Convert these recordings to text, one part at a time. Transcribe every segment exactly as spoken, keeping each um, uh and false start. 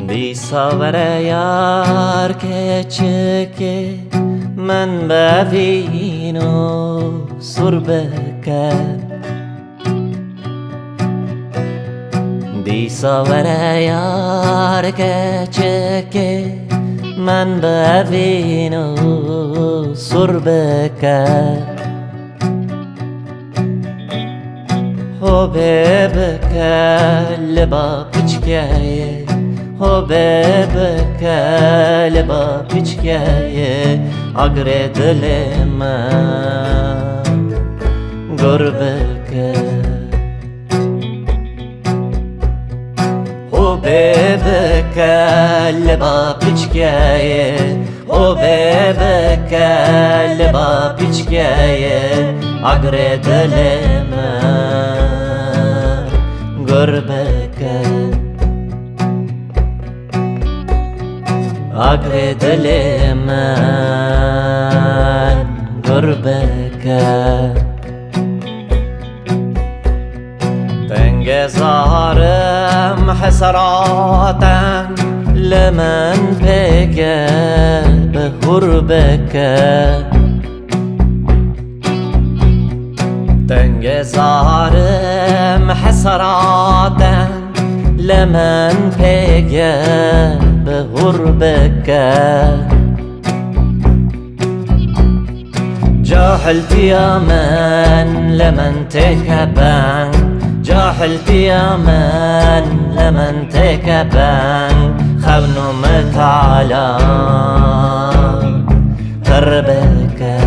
Dîsa were yar keçikê min bi evîn û sûr bike. Dîsa were yar keçikê min bi evîn û sûr bike. Hobê bike li ba piçkeyê, hobê bike li ba piçkeyê, agirê dilê min gur bike. Hobê bike li ba piçkeyê, hobê bike li ba piçkeyê, agirê dilê min gur bike. Agirê dilê min gur bike. Dengê zarim hesraten li min pêke bi hûr bike. Dengê zarim hesraten li min pêke bi hûr bike. Cahiltiya min li min têke beng, cahiltiya min li min têke beng, xewn û mitala pir bike.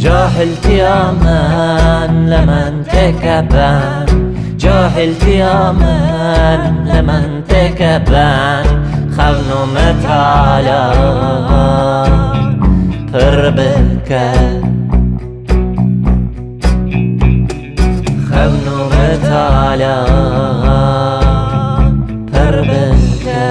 Cahiltiya min li min têke beng, cahiltiya min li min têke beng, xewn û mitala pir bike. Xewn û mitala pir bike.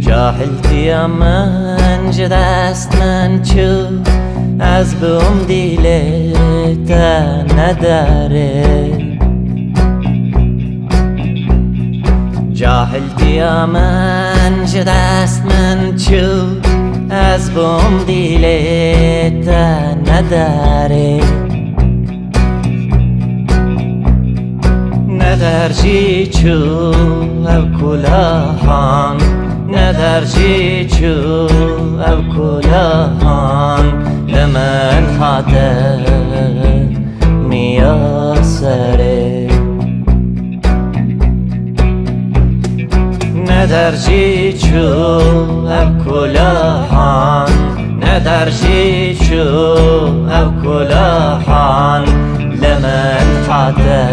Cahiltiya min ji dest min çû, ez bûm dîlê te nederê. Cahiltiya min ji dest min çû, ez bûm dîlê te nederê. Neder jî çû ev kulahan, neder jî çû ev kulahan, li min hate miya serê. Neder jî çû ev kulahan, neder jî çû ev kulahan, li min hate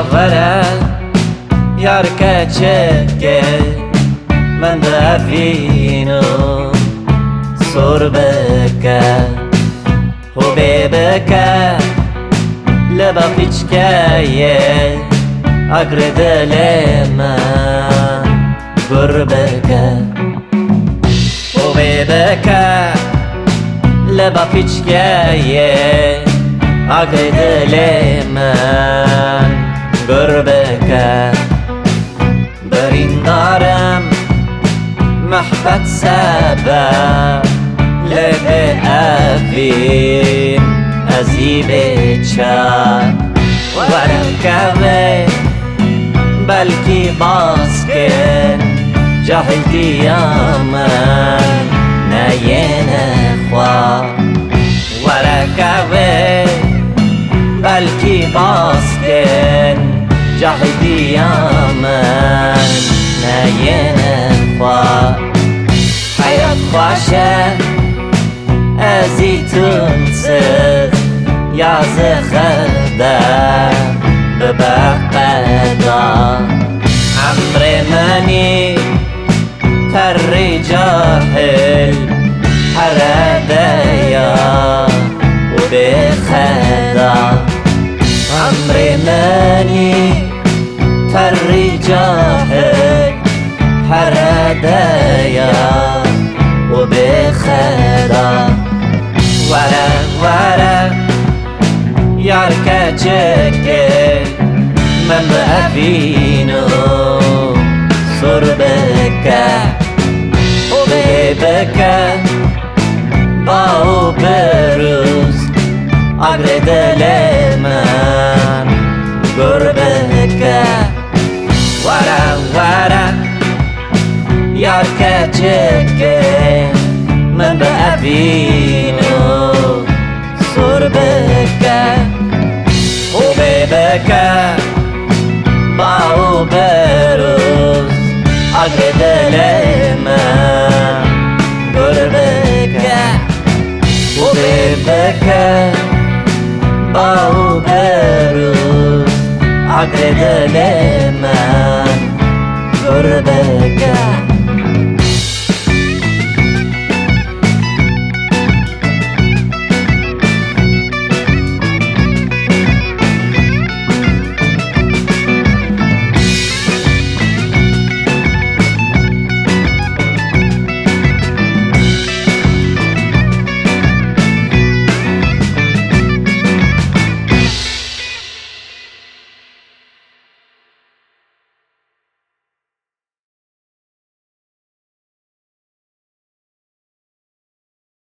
Were yar keçikê min bi evîn û sor bike û bê bike li ba piçkeyê agre dilê min gur bike. û bê bike li ba piçkeyê agre dilê min gur bike. Birîndarim mehbet sebe lê bê evîn ez î bê çar. Were kevê belkî baskên cahiltiya min neyêne xwe. Were kevê belkî baskên cahiltiya min neyêne xwe. Heyat xweş e, ez î tunsiz ya zixirde bibe qeda. Emrê min î terrî cahil herede ya û bê xeda. Emrê min î terrî cahil herede ya û bê xeda. Were, were, yar keçikê min bi evîn û sor bike û bê bike ba û birûz agre dilê min gur bike. Were, were, yar keçikê min bi evîn û sor bike û bê bike ba û birûz agre dilê min gur bike. û bê bike ba û berûz agre dilê min gur bike.